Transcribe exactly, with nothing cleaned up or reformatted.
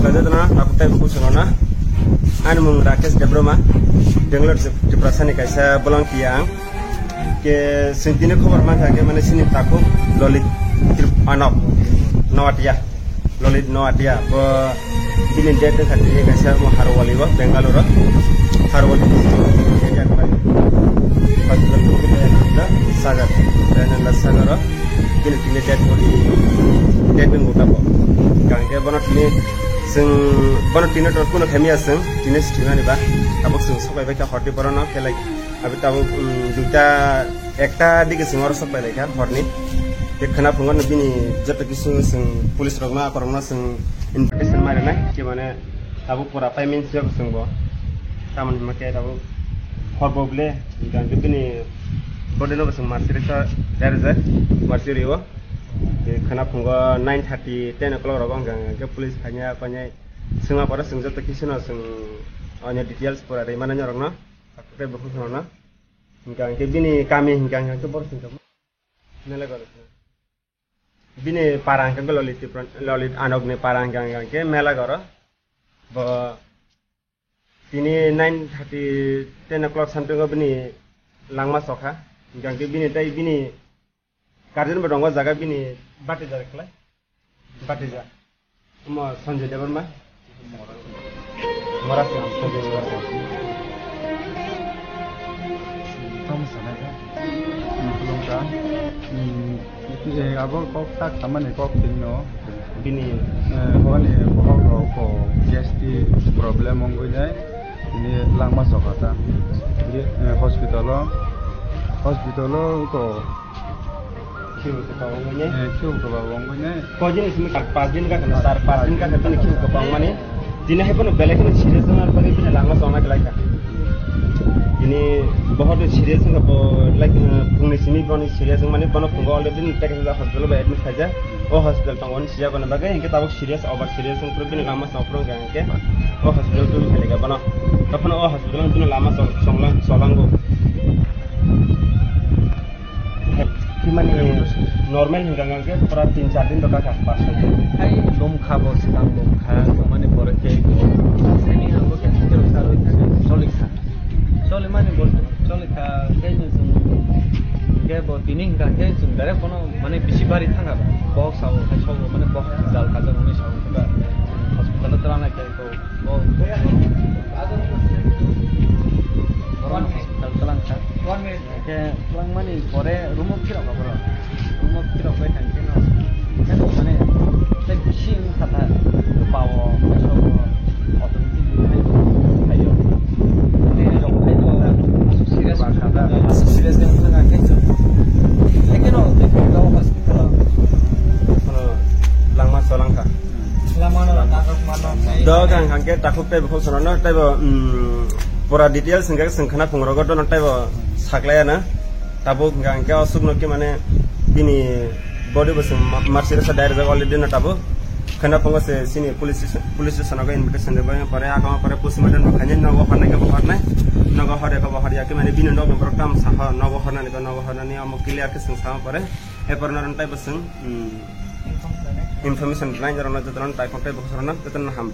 Kajadana, takhuk tei bukhuk swngrokno. Ani mung Rakesh Debbarma, Bangalore, Tripura sani kaisa bolong tiya ang. Ke sintini khobor mankha ke mane sini takhuk Lolit Trip-, Anok, Noatia. Lolit Noatia, bo bini date wngkha tini kaisa mo Harwali o, Bengaluru o. Harwali hospital Sagar, Dayananda Sagar o. Bini tini dead body, dead wngkha bo. Hingkha hingke bono tini chwng, bono tini tor kuno khaimya chwng, tini swtwmani ba. Tabuk chwng soklaibaikha horti borokno, khe like, abi tabuk, um, duita, ekta digi chwng oro soklailaikha horni. Tei khwna phungo no bini joto kisu chwng police rokno, akorokno chwng invitation marinai, khe mane tabuk pura payment se chwng bo. Tamoni hwnba khe tabuk hor bo ble, hingkha hingke bini body no bo chwng marsi rikha, der rijak, marsi rio. Tei khwna phungo nine thirty, ten o'clock rogo hingkha hingke police khainai, khainai. Chwngma pore chwng joto kisu no chwng, o, ani details pura rimani norokno, tei bukhuk rokno. Hingkha hingke bini kami hingkha hingke borok chwng tongma. Mela goro. Bini para hingkha hingke Lolit Tripura, Lolit Anokni para hingkha hingke Mela goro. Bo tini nine thirty, ten o'clock something o bini langma sokha. Hingkha hingke bini tei bini Guardian bo tongo jaga bini bati ja khlai. Bati ja. Omo Sanjay Debbarma. Mora Singh, Sanjay Mora Singh. Tamo sana ka? Kulung ka? Hmm, iti, eh, abo kok tak sama ni kok tin no. Bini. Eh, honi bohok rok ko gastric problem ongoi nai. Ini langma sokha ta. Ini, eh, hospital o, hospital o ko Khiu kwbang wngmani. Eh, khiu kwbang wngmani. Koi din simi kar pas din ka khana, sar pas din ka khana, bini khiu kwbang wngmani. Tini hai phano belai kheno serious wngna bagwi bini langma chongna khlai kha. Bini bohot serious wngkha bo, like, eh, phungni simi boni serious wngmani, bono phungo already bini tekhe hospital bai admit khaijak. O hospital tongo ni siyakoni bagwi, hinkhe tabuk serious, over serious wngphuru bini langma chongphuru wngkha hinkhe o hospital tubui khalikha bono. Tophano o hospital bini lama chong-, chonglang-, chonglango. Himani normal hingka hingka khe pura tin char din rok kha, pas soi din. Hai lomkha bo swkang lomkha, mane pore khe bo. Seni ang bo khe choli kha. Choli mani bo choli kha, khe chwng khe bo tini hingka khe chwng direct bono mane bisi bari thangkha ba. Bo sao hai sao mane bo jal kajak hwnwi sao ba. Hospital o twlang khe bo. Bo, borok hospital twlang kha. One minute. Khe twlang mani pore room o phirok kha borok. Room o phirok bai thang khe no. Khe no mane tei bisi wng kha ta. Bao, so, automatic hai, hayo. Tei rok hai to, asuk serious wng kha ta. Asuk serious wng kha khe chwng. Khe no, tei hospital. Kono langma solang kha. Doga hingkha khe takhuk tei bukhuk sono no tei bo, mm, pura details hingkha khe chwng khwna phungrok o dono tei bo saklai ya na. Tabuk hingkha khe o sukno khe mane bini body bo chwng ma-, marsi rwsa direct already no tabuk. Khwna phungo se chini police station, police station o invitation de bai pore agama pore postmortem bo khainai nogo hornai khe bo hornai. Nogo hor ya khe bo hor ya khe mane bini nog ni borok tam sa ho nogo hornani khe nogo hornani omo clear khe chwng sama pore. Eporno ron tei bo chwng, mm, information rwnai norokno jotono tei khok tei bo khorokno jotono ham.